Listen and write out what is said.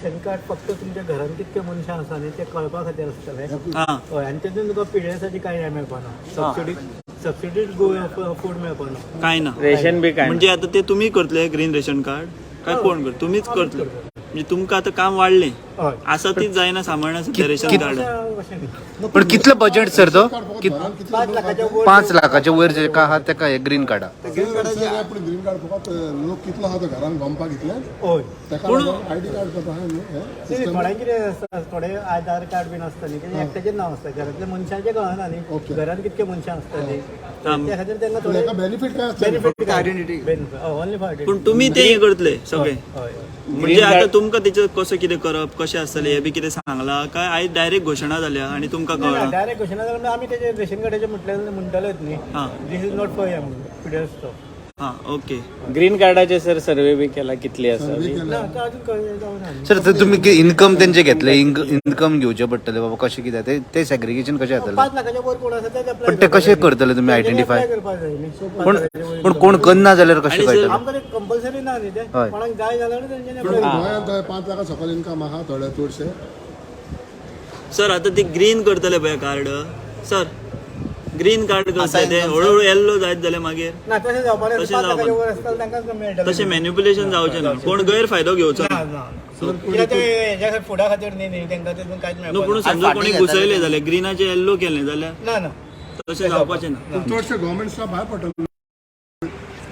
Ration card फक्त तुमच्या घरान कितके मनशां आसा न्ही ते कळपा खातीर आसतलें. हय, आनी तेतून तुका पीडीएसाची कांय हें मेळपाना, सबसिडी सबसिडी फूड मेळपाना. काय ना. रेशन बी काय. म्हणजे आता ते तुम्ही करतले ग्रीन रेशन कार्ड काय कोण करत? तुम्हीच करतले. म्हणजे तुमकां आतां काम वाडलें. हय. आसा तीच जायना सांबाळना सध्या रेशन कार्ड. अशें न्ही. पण कितलो बजेट सर तो? 5 लाखाच्या वयर. 5 लाखाच्या वयर जे आहा तेका हे ग्रीन कार्डा. ग्रीन कार्ड फकत लोक कितलो आहा तो घरान गमपाक इतले हय. ताका लागून आयडी कार्ड करता न्हू हें. नाही, थोड्यांक कितें आसता, थोडे आधार कार्ड बीन आसता न्ही, कितें एकट्याचें नांव आसता, घरांतल्या मनशाचें कळना न्ही घरांत कितके मनशां आसता ती. त्या खातीर तांकां पूण थोडे हेका बेनिफीट काय आसता? Benefit, identity, only for. पूण तुम्ही ते हे करतले सगळे? हय. म्हणजे आता तुमकां तेचेर कसं कितें करप, कशें आसतलें हें बी कितें सांगलां काय आयज डायरेक्ट घोशणा जाल्या आनी तुमकां कळ्ळां? डायरेक्ट क्वेश्चन जाल्यार आमी तेजे रेशन कार्डाचे म्हटलें म्हणटलेच न्ही, दीस is not for हे म्हणून पिडिएस तो. हां, ओके. ग्रीन कार्डाचे सर सर्वे बी केला, कितले आसा बी? ना, तो अजून कळ्ळें जावना. सर, तर तुम्ही इन्कम तेंचे घेतले, इन्कम घेवचे पडटले बाबा कशें कितें ते ते सेग्रिगेशन कशें जातलें? 5 लाखाच्या वर कोण आसा तेच पण ते कशें करतले तुमी आयडेंटिफाय? करपाक जाय न्ही. पण पण कोण करना जाल्यार कशें आणि सर, कळटलें? आमकां कंपल्सरी ना न्ही ते. कोणाक जाय जाल्यार तेंच्यांनी पूण apply गोंयांत थंय 5 लाखा सकयल इन्कम आहा थोडे चडशे. सर, आता ते ग्रीन करतले पळय कार्ड सर, ग्रीन कार्ड करतले ते हळूहळू येल्लो जायत जाल्यार मागीर? ना, तशें जावपा ना. तशें 5 जावपा लाखाच्या वर आसता तांकांच मेळटलें. तशें मॅन्युपुलेशन जावचें ना, कोण गैरफायदो घेवचो ना. ना ना, कित्याक ते हेज्या फुडा खातीर न्ही न्ही तांकां तेतून कांयच न्हू, मेळपाना. पूण समजा कोणी घुसयले जाल्यार, ग्रीनाचे येल्लो केलें जाल्यार? ना ना. तशें जावपाचें ना. पूण चडशे गव्हर्मेंट स्टाफ भायर पडटले.